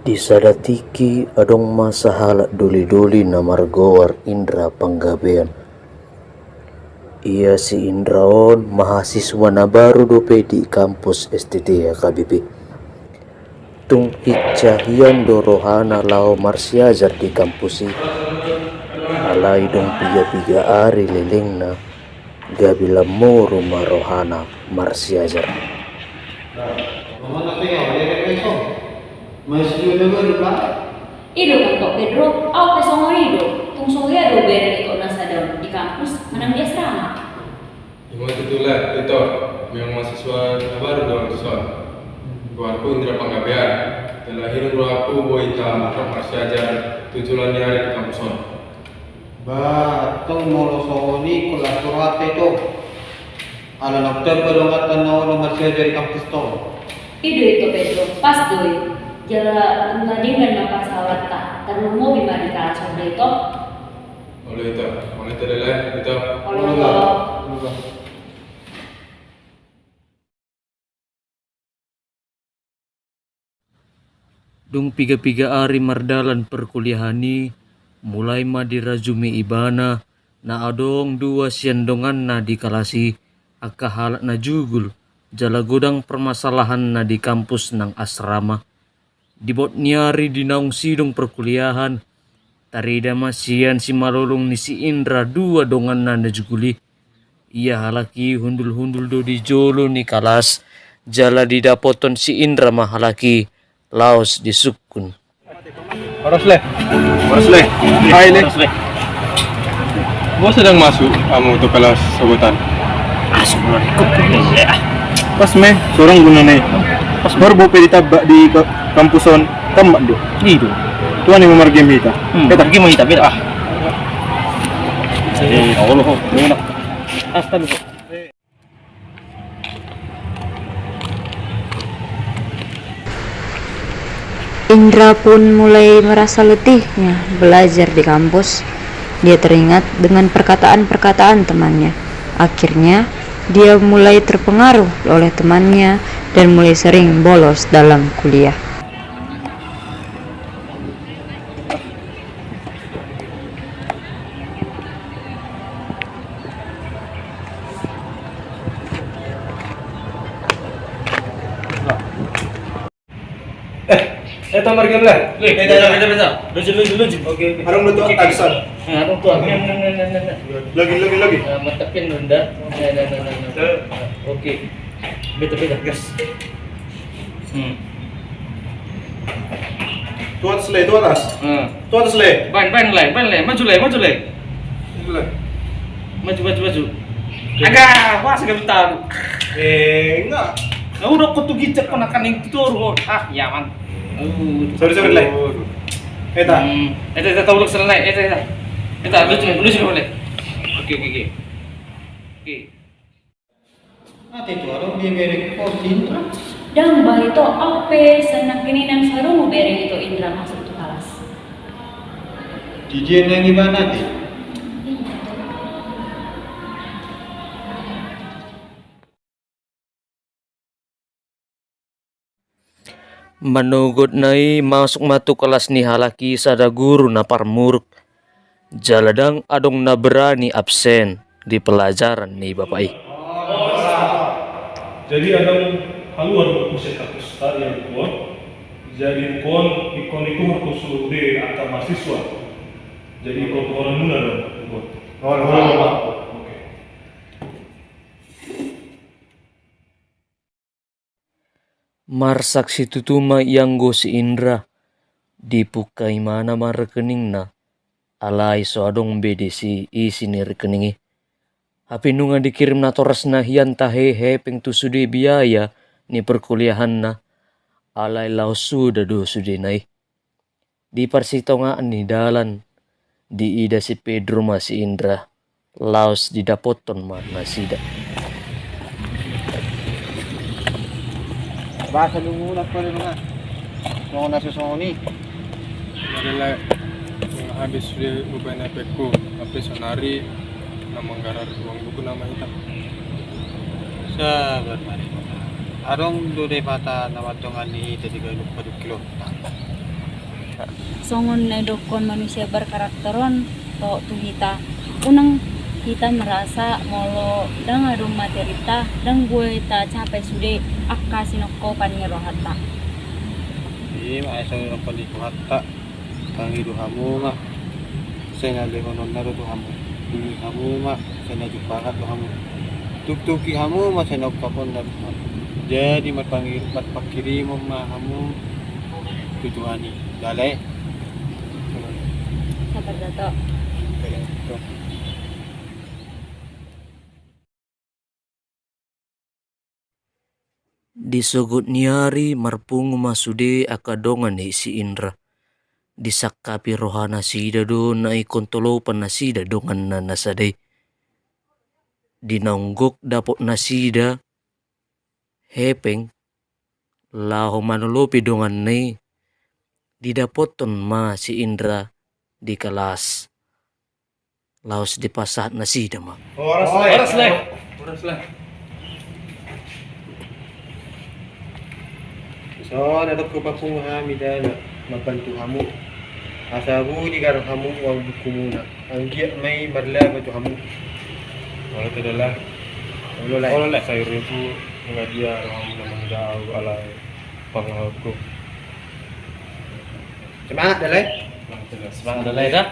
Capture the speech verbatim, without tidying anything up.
Di sada tingki adong ma sahalak doli-doli na margoar Indra Panggabean. Ia si Indra on mahasiswa na baru dope di kampus S T T H K B P. Tung hinsa hian do rohana laho marsiajar di kampus i. Alai dung piga-piga ari lelengna, gabe lam moru ma rohana marsiajar. I do tong, Pedro, au pe songon i do. Tung songon i do hubereng ito na sada on, di kampus manang di asrama? Ima tutu, Leh, ito, memang mahasiswa na baru do au dison. Goarhu Indra Panggabean. Jala hirim rohangku boi hita marsiajar tu joloan ni ari di kampus on. Bah, tong molo songon i, ingkon las do rohanta, ito. Ala naung tamba do donganta na olo marsiajar di kampus on. I do ito, Pedro, pas do i. Jala nunga denggan ma parsaoranta, tarlumobi ma di kalas on da, ito. Olo, ito. Olo, ito, Lele, ito. Olo, ito. Olo, ito. Dung piga-piga ari mardalan perkuliahan i, mulai ma dirajumi ibana na adong dua sian donganna di kalas i, angka halak na jugul, jala godang permasalahanna di kampus nang asrama. Di bot ni ari di naung sidung perkuliahan, tarida ma sian simalolong ni si Indra dua donganna na jugul i. Ia halak i hundul-hundul do di jolo ni kalas, jala didapothon si Indra ma halak i laos disungkun. Horas, Leh. Horas, Leh. Hai, Leh. Horas, Leh. Boasa ndang masuk hamu tu kalas sobotan? Ah, sobotan ikut ke, Leh, ah. Pas ma, sorang guna nai. Pas ma. Baru bope ditamba di ka-, kampus on, tamba do. Iya do. Tuan yang memargi hita. Hmm, eh, tak pergi mau hita, beda. Ah. Eh, Allah, oh, ini enak. Astaga. Indra pun mulai merasa letihnya belajar di kampus. Dia teringat dengan perkataan-perkataan temannya. Akhirnya, dia mulai terpengaruh oleh temannya dan mulai sering bolos dalam kuliah. Eh, eh, Tomar, game lah. Weh, beta, beta, beta. Lucu, lucu, lucu. Oke, oke. Arung betul, oke, oke. Taksan. Eh, arung tuh. Oke, oke, oke, oke, oke. Lagi, lagi, lagi. Eh, mantapin, Bunda. Eh, nah, nah, nah, nah. Oke. Beta, beta. Gas. Hmm. Tu atas, Leh, tu atas. Hmm. Tu atas, Leh. Ban, ban, Leh, ban, Leh. Maju, Leh, maju, Leh. Maju, Leh. Maju, maju, maju. Oke. Agak, wah, segala tahu. Eh, enggak. Ya udah, kau tuh gicek ponakan yang itu tuh. Ah, ya, man. Aduh. Sorry, sorry, Leh. Eta. Hmm. Eta, eta, tahu lu sana, Leh. Eta, eta. Eta, lu sini, lu sini, Leh. Oke, oke, oke. Oke. Ate tu, adong dibereng ho si Indra? Ndang, bah, ito, au pe sian nangkin i ndang so adong hubereng ito Indra masuk tu kalas. Di dia nang ibana, ate? Manogotna i masuk ma tu kalas ni halak i sada guru na parmuruk. Jala ndang adong na berani absen di pelajaran ni bapak i. Jadi adong haluar buku sian kampus ta, ia buku on. Jadi buku on ingkon ituhor tu sude angka mahasiswa. Jadi ingkon tuhoronmuna do buku on. Oke. Marsak situtu ma ianggo si Indra, dipungka ibana ma rekeningna, alai so adong be disi isi ni rekening i. Hape nunga dikirim natorasna hian tahe hepeng tu sude biaya ni perkuliahanna, alai laos suda do sudena i. Di parsitongaan ni dalan, diida si Pedro ma si Indra, laos didapothon ma nasida. Bahasa lungunan pala nunga. Songon na so songon i. Mari, Leh. Habis sude hubaen hepengku, hape sonari na manggarar uang buku nama hita. Sabar ma. Adong do Debata na mandongani hita di ganup padungkilonta. Songon na didokkon manusia berkarakter on do tu hita. Unang hita merasa molo ndang adong materinta, ndang boi tacapai sude angka sinongkopan ni rohanta. Ima, ai songon na didokkon ni Tuhanta. Pangido hamu ma, sai na lehononna do tu hamu. Dungi hamu ma, sai na jumpahan do hamu. Tuktuki hamu ma, sai na ungkaponna do tu hamu. Jadi marpangi-, marpanghirimon ma hamu tu Tuhan i. Dale. Sabar, Dato. Di sogot ni ari marpungu ma sude angka dongan ni si Indra. Disangkapi rohanasida do na ingkon tolopan nasida donganna na sada i. Di naung gok dapot nasida hepeng laho manolopi donganna i, didapothon ma si Indra di kalas. Laos dipasahat nasida ma. Horas, Lae. Horas, Lae. Horas, Lae. Songon na dokkon papungu hami da na mambantu hamu. Asa boi digarar hamu uang bukumuna. Anggiat ma i marlaba tu hamu. Olo, Lae. Olo, Lae. Olo, Lae. Sai ro tu, nga dia rohamuna manjalo alai pangago. Semangat da, Lae. Semangat da, Lae, da.